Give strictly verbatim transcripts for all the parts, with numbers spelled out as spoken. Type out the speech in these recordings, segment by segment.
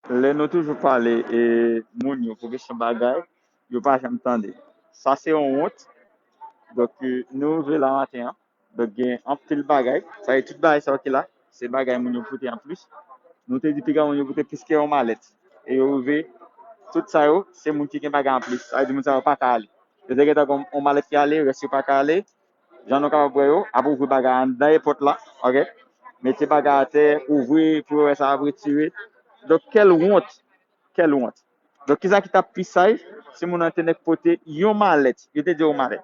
Lè nou toujou pale e moun yo pou kesyon bagay, yo pa janm tande. Sa se yon wont. Donk, nou rive la maten an. Donk, gen anpil bagay. Sa vle di tout bagay sa yo ki la, se bagay moun yo pote anplis. Nou te di piga moun yo pote plis ke yon malèt. E yo rive, tout sa yo, se moun ki gen bagay anplis. Sa vle di moun sa yo pa ka ale. Yo te gentan gen yon malèt ki ale, rès yo pa ka ale. Jan nou kapab wè yo ap ouvri bagay anndan èpòt la, ok? Mete bagay atè, ouvri pou yo wè sa ap retire. Donk, kèl wont, kèl wont. Donk, kisa ki t ap pi saj? Si moun nan te nèk pote yon malèt, yo te di yon malèt.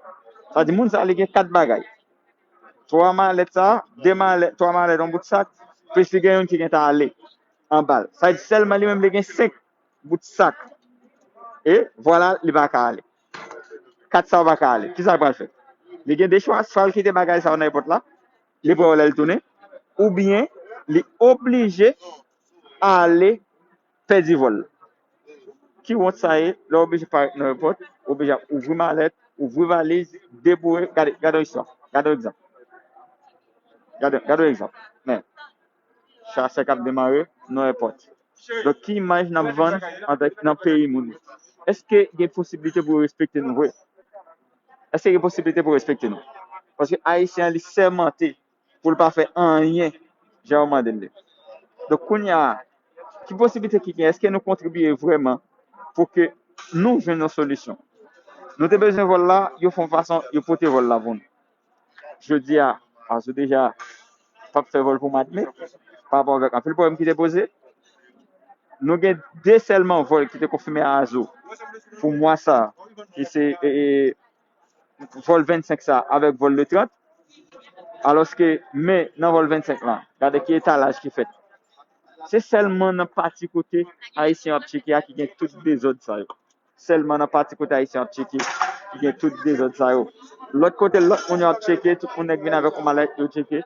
Sa di moun sa li gen kat bagay. Twa malèt sa, de malèt, twa malèt, yon bout sak, plis li gen youn ki gentan ale anba l. Sa di sèlman li menm li gen senk bout sak. E vwala, li pa ka ale. Kat sa yo pa ka ale. Kisa l pral fè? Li gen de chwa, swa l kite bagay sa yo nan èpòt la, li pran yo lè l tounen, oubyen li oblije ale pèdi vòl la. Ki wont sa ye, lè w oblije parèt nan èpòt, w oblije ap ouvri malèt, ouvri valiz, deboure, gade, gade yon istwa, gade yon egzanp. Gade, gade yon egzanp. Men, chasè k ap demare nan èpòt. Donk, ki imaj n ap vann antan nan peyi moun yo? Èske gen posiblite pou yo respekte nou vre? Èske gen posiblite pou yo respekte nou? Paske Ayisyen an, li sèmante pou l pa fè anyen jan yo mande l li. Donk, kounye a, ki posiblite ki gen? Èske nou kontribiye vrèman pou ke nou jwenn yon solisyon? Nou te bezwen vòl la, yo fè yon fason, yo pote vòl la pou nou. Jodi a, Azou deja p ap fè vòl pou mwa de me, pa rapò avèk anpil pwoblèm ki te poze. Nou gen de sèlman vòl ki te konfime a Azou pou mwa sa, ki se, e, e, vòl vennsenk sa avèk vòl le trant. Alòske, men nan vòl vennsenk la, gade ki etalaj ki fèt. Se sèlman nan pati kote Ayisyen ap tcheke a ki gen tout dezòd sa yo. Sèlman nan pati kote Ayisyen ap tcheke ki gen tout dezòd sa yo. Lòt kote, lòt moun yo ap tcheke, tout moun nèk vin avèk yon malèt, yo tcheke,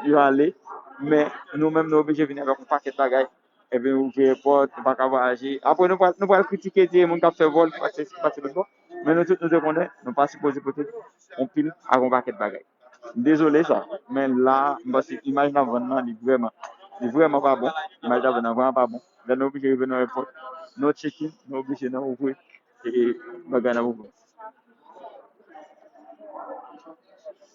yo ale. Men nou menm, nou oblije vin avèk yon pakèt bagay. Epi ouvri èpòt, nou pa ka vwayaje. Apre, nou pral, nou pral kritike, di moun k ap fè vòl, ki pase isi, ki pase lòt bò. Men nou tout, nou te konnen, nou pa sipoze pote yon pil ak yon pakèt bagay. M dezole sa, men la, m panse imaj n ap vann nan, li vrèman, li vrèman pa bon. Imaj n ap vann nan vrèman pa bon. Lè nou oblije rive nan èpòt, nou tcheke, nou oblije nan ouvri, e bagay nan ouvri.